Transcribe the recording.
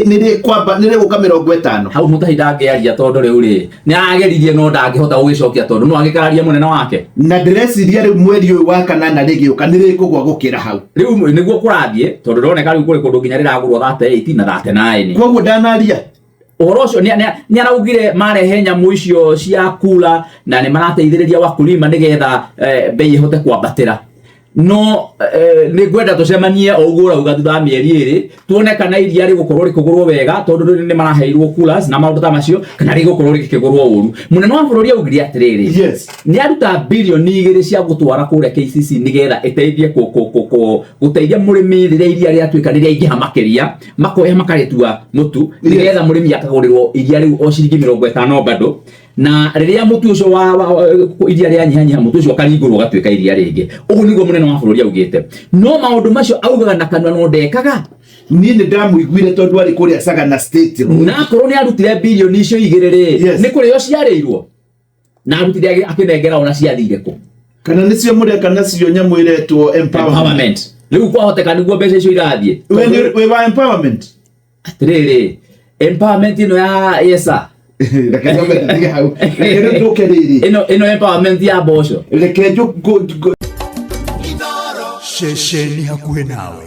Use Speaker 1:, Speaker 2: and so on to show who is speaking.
Speaker 1: Nĩ rĩkwamba nĩ rĩgũka 50.
Speaker 2: Hau Mutahi ndangĩaria tondũ rĩu rĩ nĩ arageririe no ndangĩhota gũgĩcokia tondũ no agĩkararia mũnene wake.
Speaker 1: Na ndĩreciria rĩu mweri ũyũ wa kanana rĩgĩũka nĩ rĩkũgwa gũkĩra hau.
Speaker 2: Rĩu nĩguo kũrathiĩ tondũ ndĩroneka rĩu kũrĩ kũndũ nginya rĩragũrwo 38 na 39.
Speaker 1: Koguo ndanaria.
Speaker 2: Ũhoro ũcio nĩ araugire marehe nyamũ icio cia kula na nĩ marateithĩrĩria wakulima nĩgetha bei ĩhote kwambatĩra, no nĩ ngwenda tũcemanie o ũguo ũrauga thutha wa mĩeri 2 tuone kana iria rĩgũkorwo rĩkũgũrwo wega tondũ rĩu nĩ maraheirwo coolers na maũndũ ta macio, kana rĩgũkorwo rĩgĩkĩgũrwo ũru. Mũnene wa bũrũri augire atĩrĩrĩ, nĩ aruta 2 bilioni cia gũtwara kũrĩa KCC nĩgetha ĩteithie gũteithia mũrĩmi rĩrĩa iria rĩatuĩka rĩrĩa ingĩha makĩria, makoya makarĩtua mũtu nĩgetha mũrĩmi akagũrĩrwo iria rĩu o ciringi 50 bado, na rĩrĩa mũtu ũcio wa iria rĩanyihanyiha, mũtu ũcio ũkaringũrwo ũgatuĩka iria rĩngĩ. Ũguo nĩguo mũnene wa bũrũri augĩte, no maũndũ macio augaga na kanua no ndekaga.
Speaker 1: Niĩ nĩ ndamũiguire tondũ arĩ kũrĩa Sagana State Road.
Speaker 2: Na akorwo nĩ arutire 2 bilioni icio rĩ, nĩ kũrĩo ciarĩirwo na arutire akĩnengera ona ciathire kũ?
Speaker 1: Kana nĩcio mũreka nacio nyamũ ĩretwo empowerment.
Speaker 2: Empowerment rĩu kwahoteka nĩguo mbeca icio irathiĩ.
Speaker 1: We wĩ wa empowerment?
Speaker 2: Atĩrĩrĩ, empowerment ĩno ya yesa.
Speaker 1: Reke nyambe tũtige hau, reke rĩu tũke rĩrĩ.
Speaker 2: Ĩno empowerment ya mboco.
Speaker 1: Reke
Speaker 3: Ceceni hakuhĩ nawe.